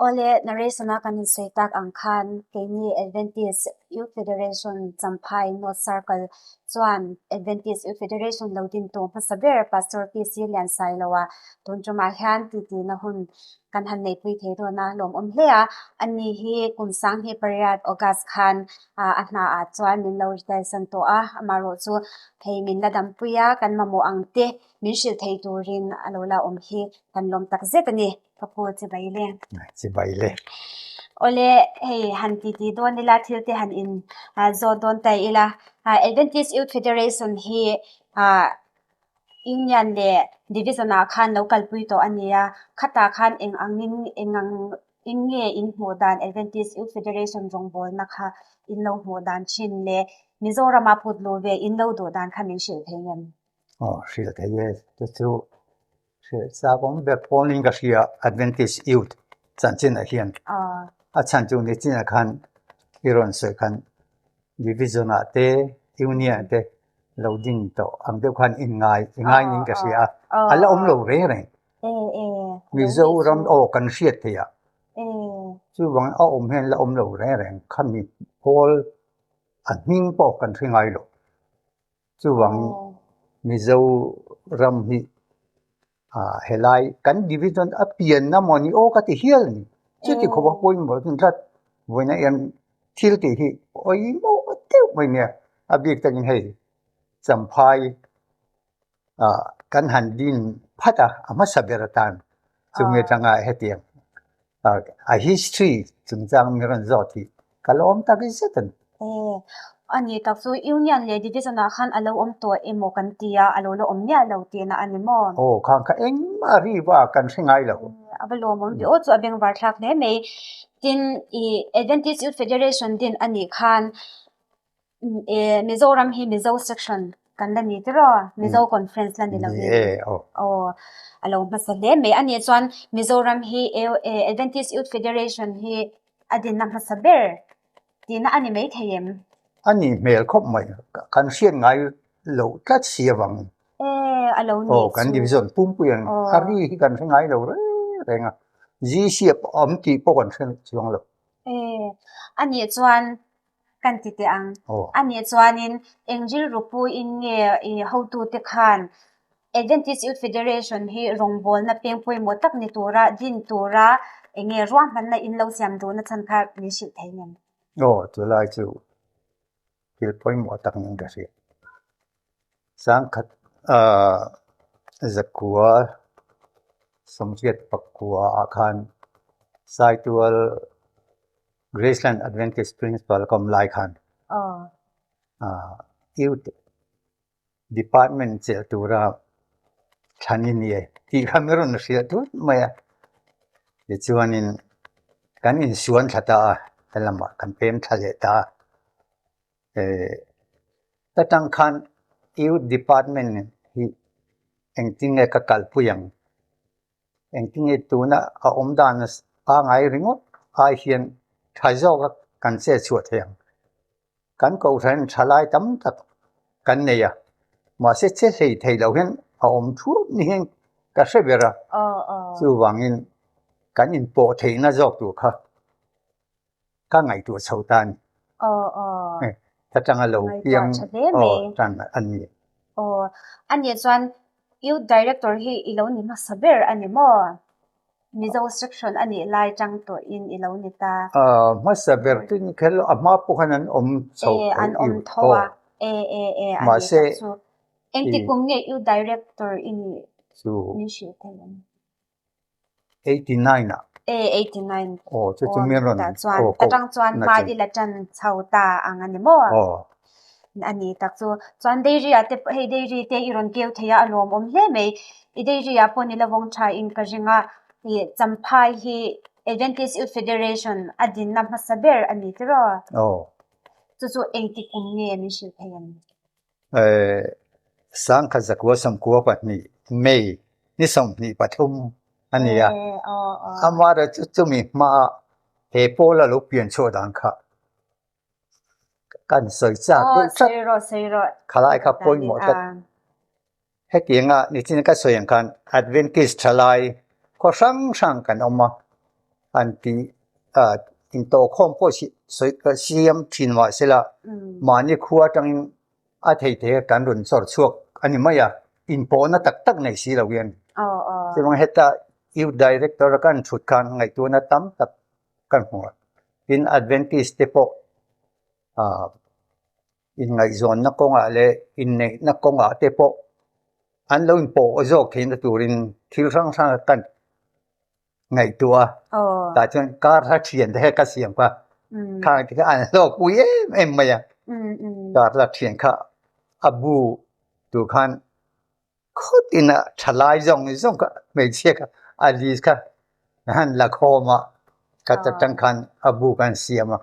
Awle, narration-a kan insawi tak ang khan keini Adventist Youth Federation Champhai North Circle chuan Adventist Youth Federation lo din tawh hmasa ber Pastor PC Liansailoa tun tumah hian titi-na hun kan han neihpui thei dawn a, lawmawm hle a. Ani hi kum sanghnih pariat August khan a hna ah chuan min lo retire san tawh a, amaherawh chu hei min la dampui a, kan mamawh ang te min hrilh thei turin a lo la awm hi kan lawm tak zet a ni. Ka pu chibai le. Chibai le. Awle hei han ti ti dawn ila thil te han in zawt dawn ta ila. Adventist Youth Federation hi Union leh Division ah khan lo kalpui tawh a ni a. Khatah khan eng angin eng ang eng nge in hmuh dan Adventist Youth Federation rawngbawlna kha in lo hmuh dan thin leh Mizoram-a phut luh ve in lo duh dan kha min hrilh thei ngem? Aw hrilh thei e chu chu Hrilh chak awm ber pawlin ka hria Adventist Youth chanchinah hian a chhan chu nichinah khan i rawn sawi khan Division ah te Union ah te lo ding tawh ang deuh khan in ngai i ngai niin ka hria a, a la awm lo reng reng. Mizoram aw kan hriat theih ah chuvangin a awm hian la awm lo reng reng khami pawl a hming pawh kan hre ngai lo. Chuvangin Mizoram hi helai kan division a pianna maw ni aw ka ti hial a ni. Chuti khawp a pawimawh chu tlat vawiina hian thil tih hi pawimawh deuh mai nia. A bik takin hei Champhai kan han din phat a, a hmasa ber atan chumi atanga hetiang a history chungchang mi rawn zawt hi ka la awm tak zet a ni. Aw, a ni tak chu Union leh Division ah khan a lo awm tawh emaw kan ti a, a lo la awm miah lo tihna a ni maw? Aw, khang kha engmah ri va kan hre ngai lo. A va lawmawm ve aw chu a bengvar thlak hle mai. Tin, i Adventist Youth Federation din a nih khan Mizoram hi Mizo section kan la ni tiraw? Mizo conference la ni lo in. Aw a lo hmasa hle mai. A nih chuan Mizoram hi Adventist Youth Federation hi a dinna hmasa ber tihna a ni mai thei em? A nih hmel khawp mai. Kan hriat ngai loh tlat si avangin. A lo nih chu. Aw kan division pumpui ang. A ri hi kan hre ngai lo reng reng a. GCF awm tih pawh kan hre chuang lo. A nih chuan Kan ti teh ang. A nih chuanin eng rilru puiin nge i hotute khan Adventist Youth Federation hi rawngbawlna peng pawimawh tak ni tura din tura eng nge ruahmanna in lo siam duhna chhan kha min hrilh thei ngem? Aw, chulai chu thil pawimawh tak niin ka hria. Sangkhat zakua sawmriat pakua ah khan Saitual Graceland Adventist Principal ka awm lai khan Youth Department chelh tura thlan i ni e tih kha mi rawn hrilh thut mai a. Tichuanin kan insuan thla ta a, helamah kan pem thla leh ta a. Ta tang khan Youth Department hi engtin nge ka kalpui ang? Engtinge tuna a awm dan pangai ringawt ai hian tha zawka kan che chhuah thei ang. Kan kohhran tha lai tam tak kan nei a, mahse che hlei thei lo hian a awm thuap ni hian ka hre ber a, chuvangin kan inpawh theihna zawk tur kha ka ngaihtuah chho ta a ni. Aw aw. Ta tanga lo piang aw tan a ni. Aw a nih chuan Youth Director hi i lo ni hmasa ber a ni maw? Mizo section a nih lai tang tawhin i lo ni ta. Aw hmasa ber chu ni kher lo a hma pawh khan an awm chho E an awm tho a. E e e a nih tak chu. Engti kum nge Youth Director i nih min hrilh thei em? 89 ah. E 89. Aw chu chu mi rawn tah chuan ta tang chuan hma i la tan chho ta ang a ni maw? Aw. A ni tak chu. Chuan dairy ah te hei dairy te i rawn keu thei a a lawmawm hle mai. I dairy ah pawh ni la vawng tha in ka ring a i Champhai hi Adventist Youth Federation a dinna hmasa ber a ni tiraw? Aw. Chu chu engti kum nge min hrilh thei ang? Sangkhat zakua 12 May ni 23 a ni a, amaherawhchu chu chumi hmaa he pawl a lo pian chhuah dan kha kan sawi chak deuh tlat, khalai kha pawimawh tlat. Hetianga nichin ka sawi ang khan Adventist thalai khaw hrang hrang kan awm a. An ti a, intawhkhawm pawh sawi siam thin mah sela mahni khua atangin a thei thei a kan rawn chawr chhuak a ni mai a, inpawhna tak tak nei si lo hian. Chuvang heta Youth Director a kan thut khan ngaihtuahna tam tak kan hmu a, tin Adventist te pawh ah inngaihzawnna kawngah leh inneihna kawngah te pawh an lo inpawh zawk theihna turin thil hrang hrang kan ngaihtuah a tah chuan kar hla thian te kha ka siam kha khang te kha an hlawk pui em em mai a kar hla thian kha a bu tur khan khawt ina thalai zawng zawng kha hmeichhia kha a list kha han la khawm a ka ta tang khan a bu kan siam a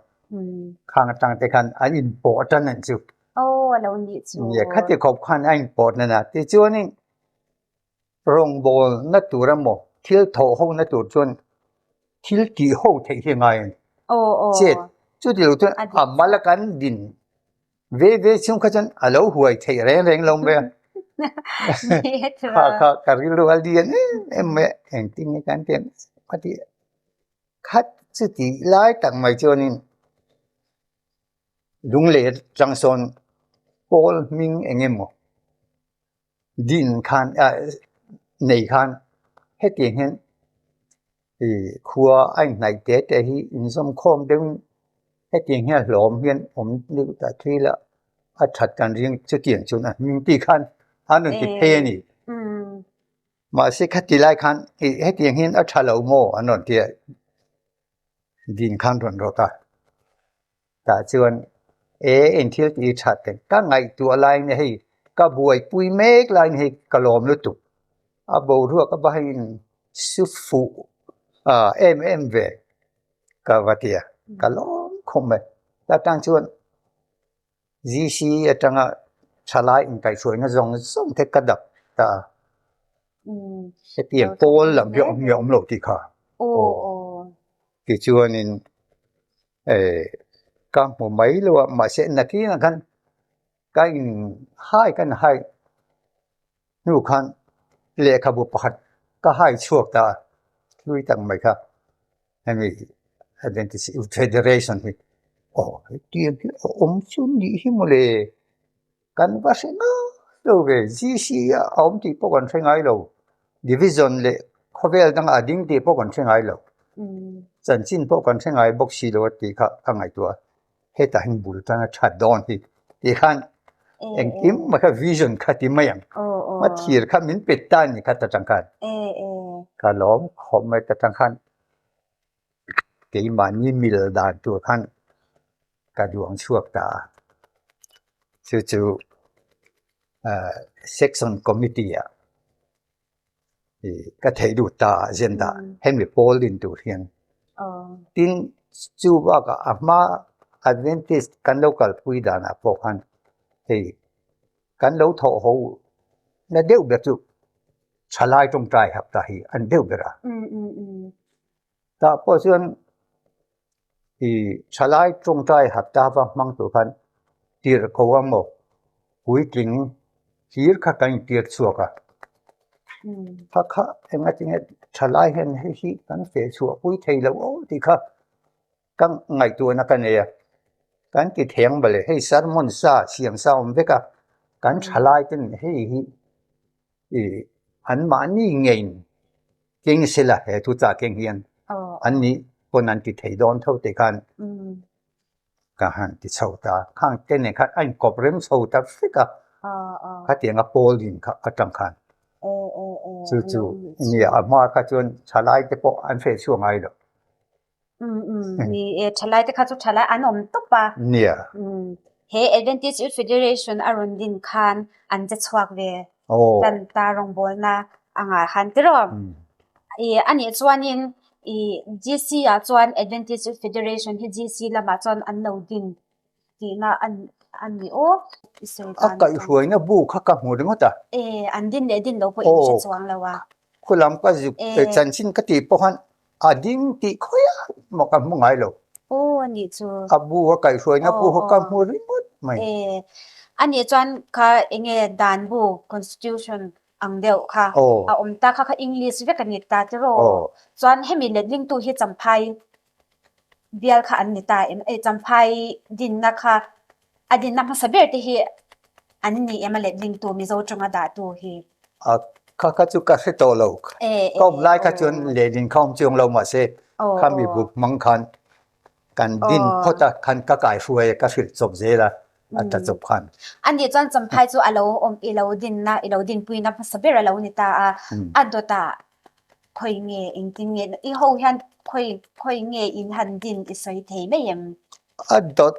khang atang te khan an inpawh tan an chu khati khawp khan a inpawh tan a tichuanin Rawngbawlna tur emaw thil thawh hona tur chuan thil tih ho theih hi a ngai a ni. Chet chuti lo chuan a mal a kan din ve ve chhung kha chuan a lo huai theih reng reng lo mai a. Kha kha ka rilru a lian em em mai a, engtin nge kan tih ang a ti khat chuti lai tak mai chuanin lunglei atang sawn pawl hming eng emaw Din khan nei khan hetiang hian ih khua a inhnaih te te hi inzawm khawm deuhin hetiang hian hlawm hian awm deuh ta thil a a that kan ring chutiang chuan a hming tih khan an rawn ti phei a ni. Mahse khati lai khan ih hetiang hian a tha lo maw an rawn ti a din khan rawn rawt a. Tah chuan e eng thil tih tha te ka ngaihtuah laiin hei ka buaipui mek laiin hei ka lawm lutuk a boruak a bahin su fuh ah em em ve ka va ti a ka lawm khawp mai ta tang chuan GC atanga thalai inkaihhruaina zawng zawng te ka dap ta a hetiang pawl lam hi a awm nge awm lo tih kha aw tichuanin. Ka hmu mai lo a mahse nakinah khan ka in hai ka in hai hnu khan lehkhabu pakhat ka hai chhuak ta a hlui tak mai kha hemi Adventist Youth Federation hi aw hetiang hi a awm chu nih hi mawle. Kan va hre ngai lo ve, GC a awm tih pawh kan hre ngai lo, Division leh khawvel dangah a ding tih pawh kan hre ngai lo, chanchin pawh kan hre ngai bawk si lo a tih kha ka ngaihtuah a, hetah hian bul tan a that dawn hi tih khan engkim mai kha vision kha ti mai ang, a thir kha min pe ta a ni kha ta tang khan ka lawm khawp mai ta tang khan keimahni mil dan tur khan ka duang chhuak ta a, chu chu section committee ah ih ka theih lut ta a agenda hemi pawl din tur hian tin chu bakah a hma adventist kan lo kalpui danah pawh khan hei kan lo thawh ho na deuh ber chu thalai tawngtai hapta hi an deuh ber a. Tah pawh chuan ih thalai tawngtai hapta va hmang tur khan tirh ko ang maw puitling hlir kha kan intir chhuak a kha kha enga tinge thalai hian hei hi kan feh chhuah pui thei lo aw tih kha ka ngaihtuahna ka nei a kan ti theng mawle hei sermon sa siam sa awm vek a kan thalai ten hei hi ih an mahni ngeiin keng sela he thu chah keng hian an nih pawn an ti thei dawn tho tih khan ka han ti chho ta khang te nen khan a inkawp rem chho ta vek a khatianga pawl din kha atang khan chu chu nia a hma kha chuan thalai te pawh an feh chhuak ngai lo. Ni e thalai te kha chu thalai an awm tawp a. Nia. He Adventist Youth Federation a rawn din khan an che chhuak ve. Tan ta rawngbawlna a ngah khan tiraw. I anih chuanin i GC ah chuan Adventist Youth Federation hi GC lamah chuan an lo din tihna a ni aw. I sawi dan. A kaihhruaina bu kha ka hmu ringawt a. E an din leh din lo pawh in hre chuang lo a. Khulam ka zuk chanchin ka tih pawh khan A ding tih khawi a maw ka hmu ngai lo. Aw a nih chu. A bu a kaihhruaina bu kha ka hmu ringawt mai. E, a nih chuan kha enge dan bu, constitution. Ang deuh kha a awm ta kha kha English vek a ni ta tiraw? Chuan hemi letlingtu hi Champhai bial kha an ni ta em? Ei Champhai dinna kha a dinna hmasa ber te hi an ni em a letlingtu Mizo tawnga dahtu hi? A kha kha chu ka hre tawh lo. Ka awm lai kha chuan lehlin kha awm chiang lo mahse khami buk hmang khan kan din phawt a khan ka kaihruai a ka hrilh chawp zel a. a tla chawp khan. A nih chuan Champhai chu a lo awm i lo dinna i lo dinpuina hmasa ber a lo ni ta a, a dawtah khawi nge engtin nge i ho hian khawi khawi nge in han din i sawi thei mai em? A dawt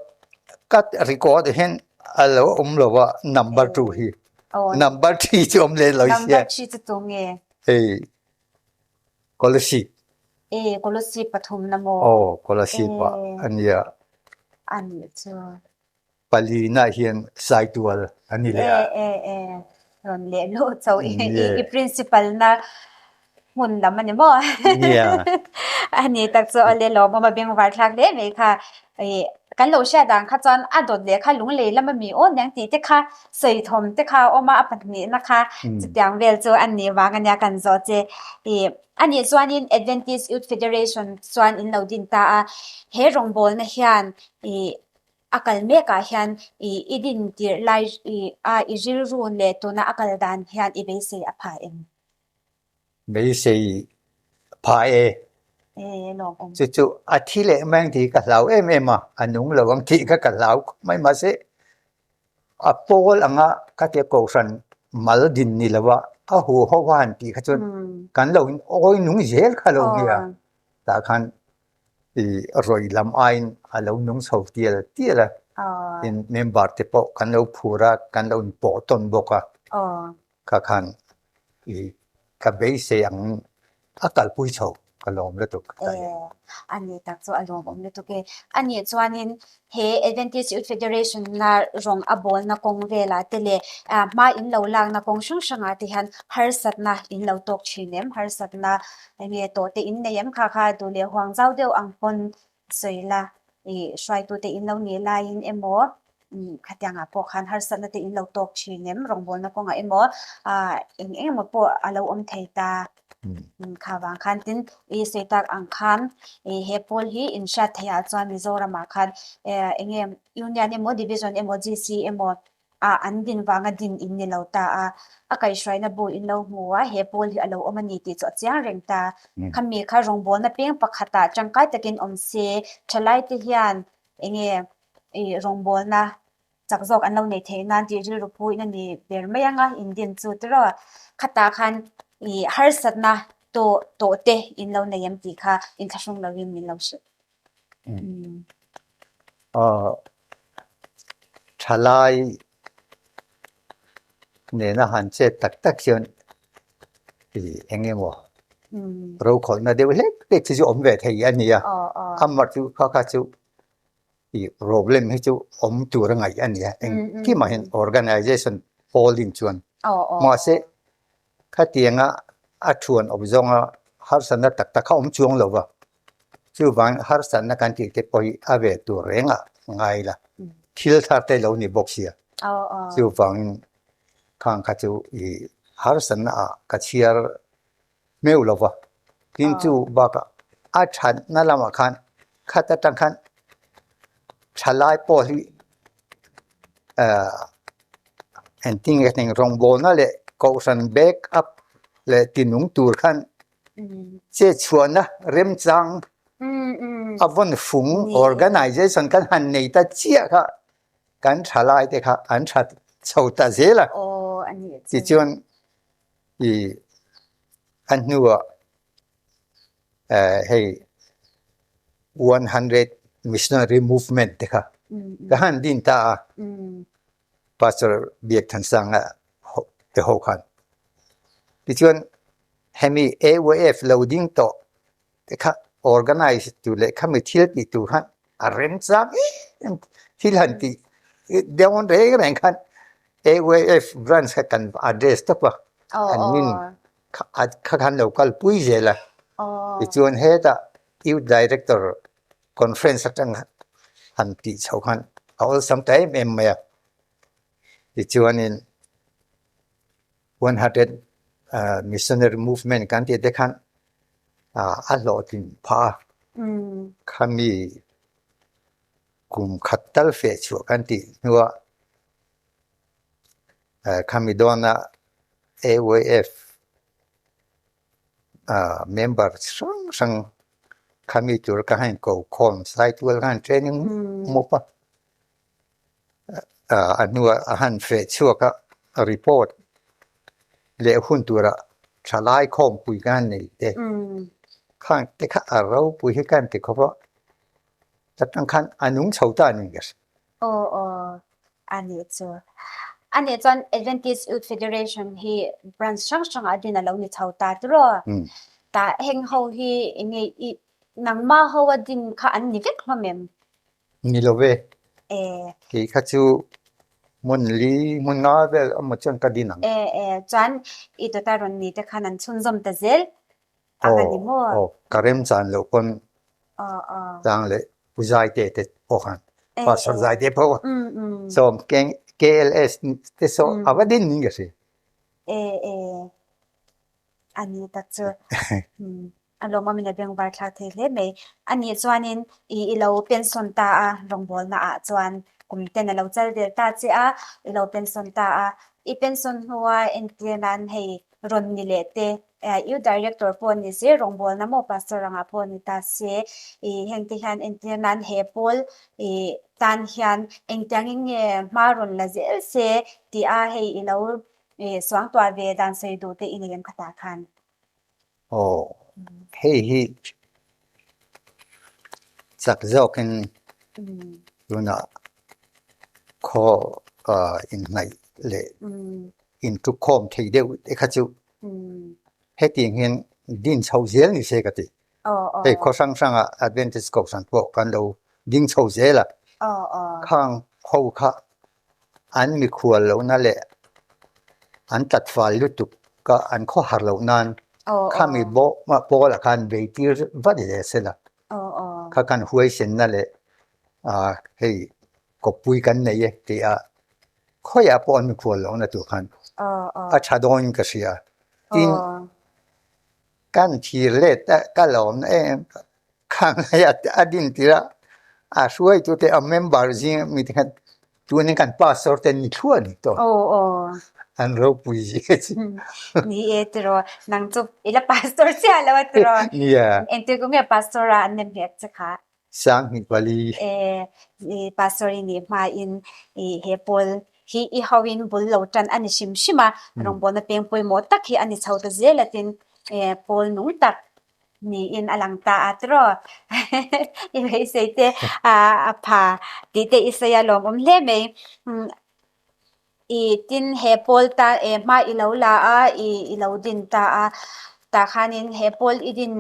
ka record hian a lo awm lo a number 2 hi. Number 3 chu awm leh lo sia. Number 3 chu tu nge? Hei Kolasib. E Kolasib pathumna maw? Aw Kolasib ah a nia. A nih chu. Palina hian Saitual a ni leh a. E e e rawn leh luh chauh i i principal na hmun lam a ni maw? Nia. A ni tak chu awle lawmawm a bengvar thlak hle mai kha. I kan lo hriat dan kha chuan a dawt leh kha lunglei lam a mi aw niang tih te kha sawi thawm te kha a awm a, a pahnihna kha chutiang vel chu a nih vang a nia kan zawh che. I a nih chuanin Adventist Youth Federation chuan in lo din ta a, he rawngbawlna hian i a kal mekah hian i i din tirh lai i a i rilru leh tuna a kal dan hian i beisei a pha em? Beisei pha e. E lawmawm. Chu chu a thi leh mai ang tih hi ka hlau em em a, a nung lo ang tih kha ka hlau khawp mai mahse a pawl anga khatia kohhran mal din ni lo a, a huho a han tih kha chuan kan lo in awi nung zel kha lo nia tah khan i rawih lam aiin a lo nung chho tial tial a, tin member te pawh kan lo phur a, kan lo inpawh tawn bawk a. Kha khan i ka beisei ang a kalpui chho ka lawm lutuk ta hi. A ni tak chu a lawmawm lutuk e. A nih chuanin he Adventist Youth Federation na rawng a bawlna kawng velah te leh hma in lo lakna kawng hrang hrangah te hian harsatna in lo tawk thin em? Harsatna enge tawh te in nei em? Kha kha duh leh huang zau deuh ang pawn sawi la, i hruaitute in lo nih laiin emaw, khatiangah pawh khan harsatna te in lo tawk thin em, rawngbawlna kawngah emaw, eng eng emaw pawh a lo awm thei ta. Kha vang khan tin i sawi tak ang khan he pawl hi in hriat theih ah chuan Mizoramah khan eng nge Union emaw Division emaw GC emaw ah an din vanga din in ni lo ta a, a kaihhruaina bu in lo hmu a, he pawl hi a lo awm a ni tih chu a chiang reng ta. Khami kha rawngbawlna peng pakhatah tangkai takin awm se, thalaite hian enge i rawngbawlna chak zawk an lo neih theih nan tih rilru phuin a ni ber mai anga in din chu tiraw. Khatah khan i harsatna tawh tawh te in lo nei em tih kha inthlahrung lovin min lo hrilh. Thalai nena han chet tak tak hian eng emaw rokhawlhna deuh hlek hlek chu chu awm ve thei a ni a, amah chu kha kha chu problem hi chu awm tur a ngaih a ni a, engkimah hian organization pawl-in chuan mahse Khatianga a thuan awm zawnga harsatna tak tak kha awm chuang lo va, chuvang harsatna kan tih te pawh hi a ve tur reng a ngai la, thil thar te lo ni bawk sia, chuvangin khang kha chu i harsatna ah ka chhiar hmeuh lo va, tin chu bakah a thatna lamah khan khat atang khan thalai pawh hi Engtin nge heng rawngbawlna leh kohhran back up leh tinung tur khan che chhuahna remchang a vawn fung organization kan han nei ta chiah kha kan thalai te kha an that chho ta zel a. Tichuan i a hnuah hei 100 missionary movement te kha ka han din ta a pastor Biak Thansanga te ho khan tichuan hemi AYF lo ding tawh te kha organize tu leh khami thil tih tur khan a remchang em thil han tih dawn reng reng khan AYF branch kha kan address tawp a an min kha khan lo kal pui zel a tichuan hetah youth director conference atang han tih chhoh khan a awlsam ta em em mai a tichuanin 100. Missionary movement kan tih te khan a hlawhtlin phah a. Khami kum khat tal feh chhuah kan tih hnuah khami dawna AYF member chi hrang hrang khami tur ka han ko khawm saitual khan training mup a. A hnuah a han feh chhuak a, report leh hun tura thalai khawmpui ka han nei te khang te kha a ropui hi ka han ti khawp a, atang khan a nung chho ta a ni ka hria. Aw aw a nih chu. A nih chuan Adventist Youth Federation hi branch hrang hrangah din a lo ni chho ta tiraw? Tah heng ho hi enge i nangmah ho a din kha an ni vek hlawm em? Ni lo ve. Kei kha chu hmun li hmun nga vel emaw chuan ka din ang. E e, chuan i tawta rawn ni te khan an chhunzawm ta zel ang a ni maw? Aw, ka remchan loh pawn tlang leh Pu Zaite te pawh khan, Pastor Zaite pawh sawm KLS te saw a va din niin ka hria. E e. A ni tak chu a lawmawmin a bengvar thlak thei hle mai. A nih chuanin i i lo pension ta a, rawngbawlna ah chuan kum ten a lo chal vel ta che a, i lo pension ta a. I pension hnua entir nan hei rawn ni leh te, U Director pawh ni se, rawngbawlna maw Pastor angah pawh ni ta se, i heng te hian entir nan he pawl i tan hian engtiangin nge hma rawn la zel se tih a hei i lo I suangtuah ve dan sawi duh te i nei em khatah khan? Aw, hei hi chak zawkin tunah khaw inhnaih leh intukhawm thei deuh te kha chu hetiang hian din chho zel ni se ka ti. Hei khaw hrang hrangah Adventist Kohhran pawh kan lo ding chho zel a, khang ho kha An mikhual lohna leh an tlatfal lutuk ka an khawhar loh nan khami pawlah khan bei tir vat zel se la, kha kan huaisenna leh hei kawppui kan nei e tih a khawiah pawh an mikhual lohna tur khan a tha dawnin ka hria. Tin, kan thir let a ka lawmna em Khang hei a din tir a, a hruaitute a member zing mi te khan tunin kan pastor te ni thluah a ni tawh. Aw aw. An ropui zia chu. Ni e tiraw, nang chu i la pastor chiah lo a tiraw. Nia. Engtir kum nge pastor a an nem hnek che kha? 2004. E, pastor i nih hmain i he pawl hi i hoin bul lo tan a ni hrim hrim a, rawngbawlna peng pawimawh tak hi a ni chho ta zel a tin pawl nung tak Niin a lang ta a tiraw? I beisei te a pha tih te i sawi a lawmawm hle mai. I tin he pawl ta e hma i lo la a, i i lo din ta a, tah khanin he pawl i din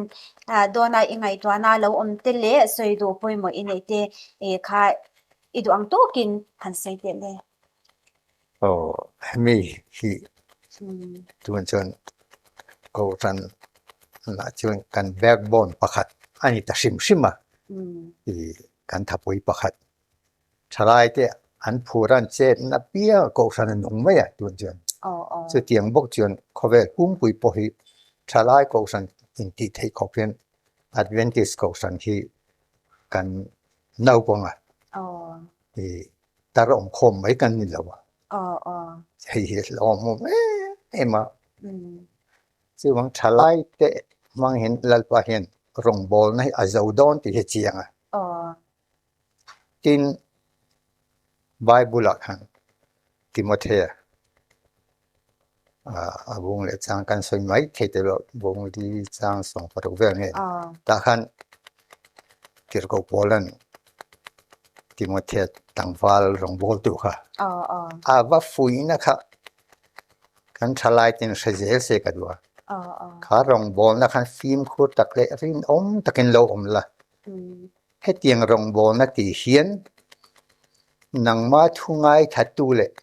dawna i ngaihtuahna lo awm te leh sawi duh pawimawh i neih te kha i duh ang tawkin han sawi teh le. Aw, hemi hi tun chuan Kohhran lah chuan kan backbone pakhat a ni ta hrim hrim a, i kan thapui pakhat thalai te an phur an chetna piang Kohhran a nung mai a tun chuan. Chutiang bawk chuan khawvel pumpui pawh hi thalai Kohhran intih theih khawp hian Adventist Kohhran hi kan naupang a. I tar awm khawm mai kan ni lo a. Hei hi hlawhawm em em a. Chuvang thalai te hmang hian Lalpa hian rawngbawlna hi a zo dawn tih hi a chiang a. Tin, Bible ah khan Timothea A bung leh chang kan sawi mai thei teh loh bung li chang 16 vel nge tah khan Tirhkoh Paula'n Timothea tlangval rawngbawltu kha a va fuihna kha kan thalai ten hre zel se ka duh a, kha rawngbawlna khan fimkhur tak leh rinawm takin lo awm la, hetiang rawngbawlna tih hian nangma thu ngaithatu leh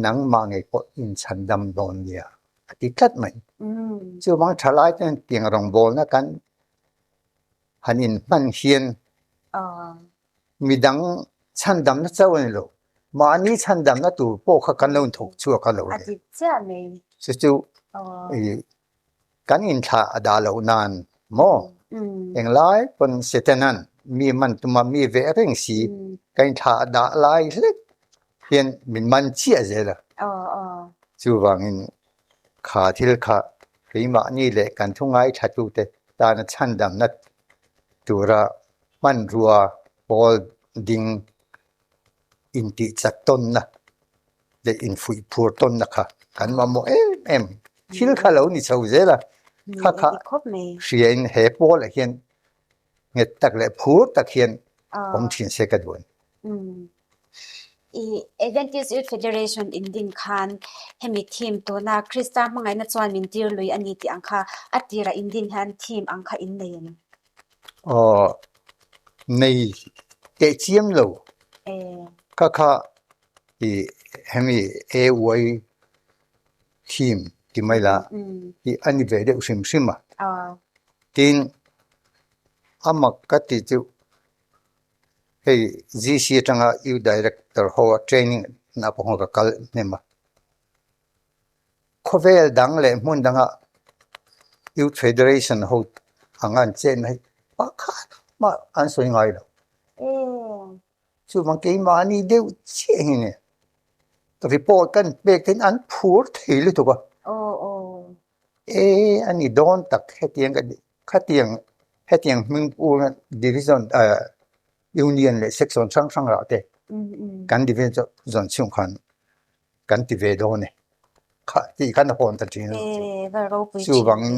Nangmah ngei pawh inchhandam dawn nia a ti tlat mai. Chuvang thalai ten tiang rawngbawlna kan han inhman hian midang chhandamna chauh a ni lo, mahni chhandamna tur pawh kha kan lo inthawk chhuak a lo ni. Chu chu. Kan inthlah a dah loh nan maw? Englai pawn Setanan mi man tuma mi veh reng si kan inthlah a dah lai hlek hian min man chiah zel a. Chuvangin kha thil kha keimahni leh kan thu ngaithlatute tana chhandamna tura hmanrua pawl ding intihchak tawnna leh infuih phur tawnna kha kan mamawh em em. Thil kha lo ni chho zel a, kha kha hriain he pawlah hian nghet tak leh phur tak hian awm thin se ka duh a ni. I Adventist Youth Federation in din khan hemi theme tuna Krista hmangaihna chuan min tir lui a ni tih ang kha a tirah in din hian theme ang kha in nei em? Aw, nei teh chiam lo. Kha kha i hemi AY theme ti mai la hi a ni ve deuh hrim hrim a. Tin, a mak ka ti chu hei GC atanga U Director ho a training na pawh ka kal hnem a. Khawvel dang leh hmun danga Youth Federation ho anga an chenna hi pakhat mah an sawi ngai lo. Chuvang keimahni deuh chiah hi nia report kan pek theih an phur thei lutuk a. E a ni dawn tak hetiang ka khatiang hetiang hming pu division union leh section hrang hrang ah te kan division chhung khan kan ti ve dawn e. Kha tih khan a hawn ta thin a ni chu. Chuvangin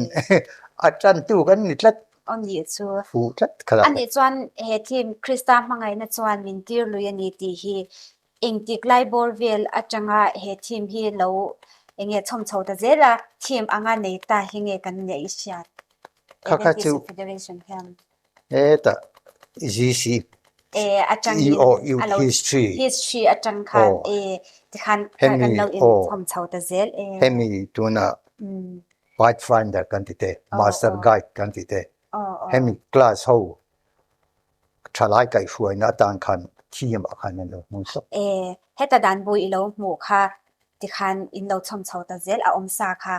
a tantu kan ni tlat. Aw nih chu. Fuh tlat kha la. A nih chuan he thim Krista hmangaihna chuan min tir lui a ni tih hi engtik lai bawr vel atanga he thim hi lo enge chhawm chho ta zel a, thim anga nei ta hi nge kan neih i hriat? Kha kha chu. Federation hian. Hetah GC E atangin EO a lo history history atang khan aw e tikhan kan hemi lo in aw chhawm chho ta zel e. Hemi tuna pathfinder kan ti te Aw master aw guide kan ti te aw aw hemi class ho thalai kaihhruaina atan khan theme ah khan an lo hmang sawk. E heta dan bu i lo hmuh kha Tikhan in lo chhawm chho ta zel a awm sa kha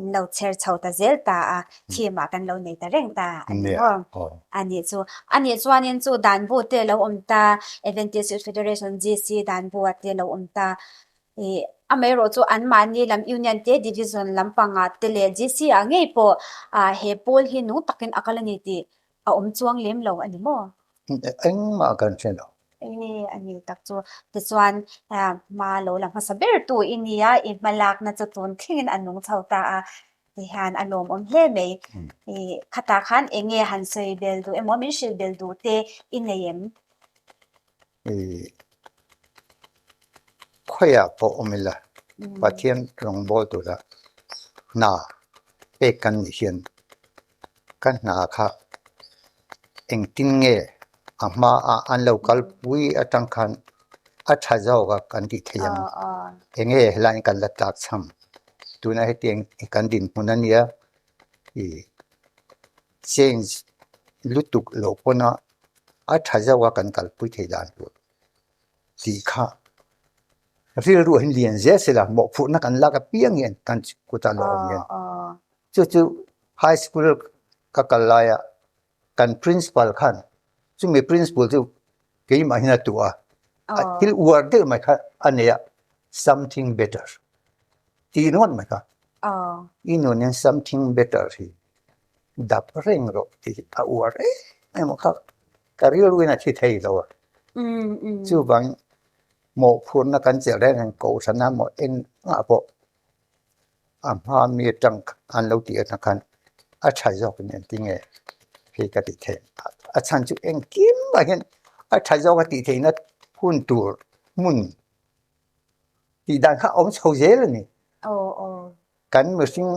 in lo chher chho ta zel ta a, theme ah kan lo nei ta reng ta a ni maw? A nih chu. A nih chuanin chu dan bu te lo awm ta, Adventist Youth Federation GC dan bu ah te lo awm ta. Ih amaherawh chu anmahni lam Union te Division lampangah te leh GC ah ngei pawh he pawl hi nung takin a kal a ni tih a awm chuang lem lo a ni maw? Engmah kan hre lo. Enge a ni tak chu? Tichuan hma lo la hmasa ber tu i nia, i hma lakna chu tun thlengin a nung chho ta a, tihian a lawmawm hle mai. I khatah khan enge han sawi bel duh emaw min hrilh bel duh te i nei em? I khawiah pawh awm ila, Pathian rawngbâwl tura hna pek kan nih hian Ka hna kha engtin nge a hma a an lo kalpui atang khan a tha zawk a kan tih theih ang. Enge helaiin kan la tlak cham tuna hetiang kan dinhmun a nia ih change lutuk loh pawna a tha zawk a kan kalpui theih dan tur tih kha rilru hi lian zel sela mawhphurhna kan lak apiang hian kan kutah lo awm hian. Chu chu high school ka kal laia kan principal khan chumi principal chu keimah hian a tuah a, a thil uar deuh mai kha a nei a, something better tih ringawt mai kha. I nun hian something better hi dap reng rawh tih hi a uar em em a kha ka rilruin a thi thei lo a. Chuvangin mawhphurhna kan chelh reng reng kohhrana maw engah pawh A hma mi atang an lo tih atang khan a tha zawk in engtin nge hei ka tih theih a chhan chu engkim ah hian a tha zawk a tih theihna hun tur hmun tih dan kha a awm chho zel a ni. Kan mihring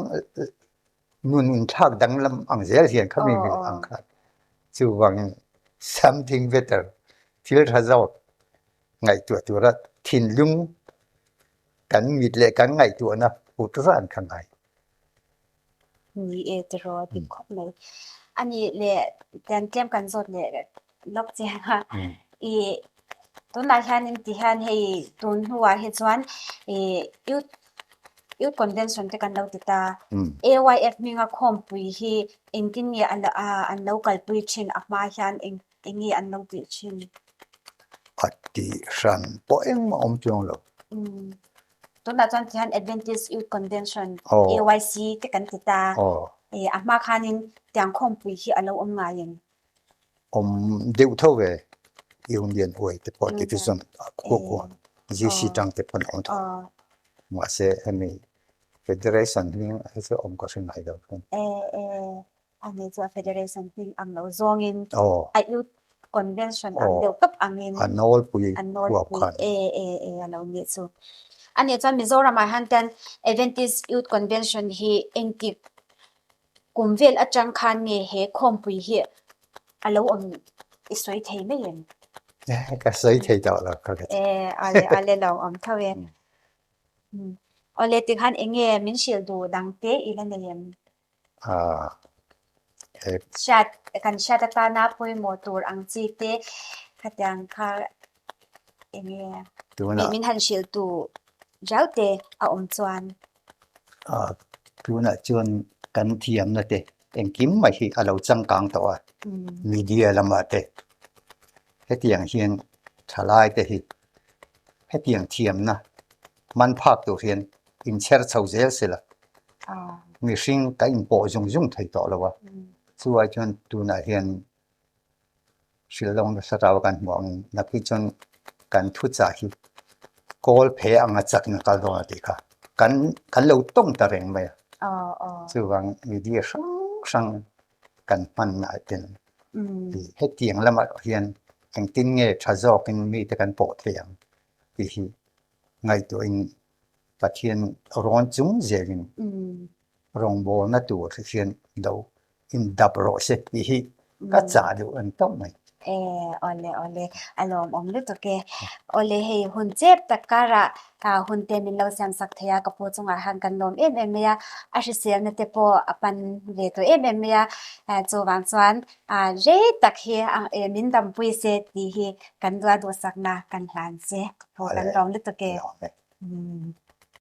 nun inthlak danglam ang zel hian khami mi ang khan chuvangin something better thil tha zawk ngaihtuah tura thinlung Kan mit leh kan ngaihtuahna put ran kha ngai. Ni e tiraw a dik khawp mai. A nih leh tian tlem kan zawt leh lawk chiang a. I tunah hian in ti hian hei tun hnuah hi chuan i youth. Youth Convention te kan lo ti ta. AYF hminga khawmpui hi engtin nge an lo kalpui thin a hma hian eng nge an lo tih thin? A tih hran pawh engmah awm chuang lo. Tunah chuan tihian Adventist Youth Convention, AYC te kan ti ta. A hma khanin tiang khawmpui hi a lo awm ngai em? Awm deuh tho ve, Union uai te pawh division ah khua khua GC tang te pawn a awm tho. Mahse hemi Federation hming hi chu awm ka hre ngai lo thung. E e, ani chu a Federation hming ang lo zawngin a Youth Convention ang deuh tawp angin a nawlpui huap khan. E e e a lo nih chu. Ani chuan Mizoramah hian ten Adventist Youth Convention hi engtik Kum vel atang khan nge he khawmpui hi a lo awm i sawi thei mai em? Ka sawi thei tawh lo ka E, ale ale lo awm tho e. Awle tikhan eng nge min hrilh duh dang te i la nei em? Hriat kan hriat atana pawimawh tur ang chi te khatiang kha eng nge min han hrilh duh riau te a awm chuan. Tunah chuan kan thiamna te engkim mai hi a lo changkang tawh a, media lamah te hetiang hian thalai te hi hetiang thiamna man phak tur hian inchher chho zel se la, mihring kan inpawh zung zung thei tawh lo a, chuvai chuan tunah hian Hrilh lo nasa rau kan hmuh angin nakhi chuan kan thuchah hi kawl phe anga chakna kal dawn a tih kha kan kan lo tawng ta reng mai a. Chuvang media hrang hrang kan hmanna ah ten hetiang lamah hian engtin nge tha zawkin mite kan pawh thei ang tih hi ngaihtuahin Pathian rawn chung zelin rawngbawlna tur hian lo indap rawh se tih hi ka chah deuh an tawp mai. E, awle awle, a lawmawm lutuk e. Awle hei hun chep tak karah hun te min lo siam sak thei a, ka pu chungah khan kan lawm em em mai a, a hriselna te pawh a pan ve tawh em em mai a, chuvang chuan rei tak hi min dampui se tih hi kan duah duhsakna kan hlan che, ka pu kan lawm lutuk e.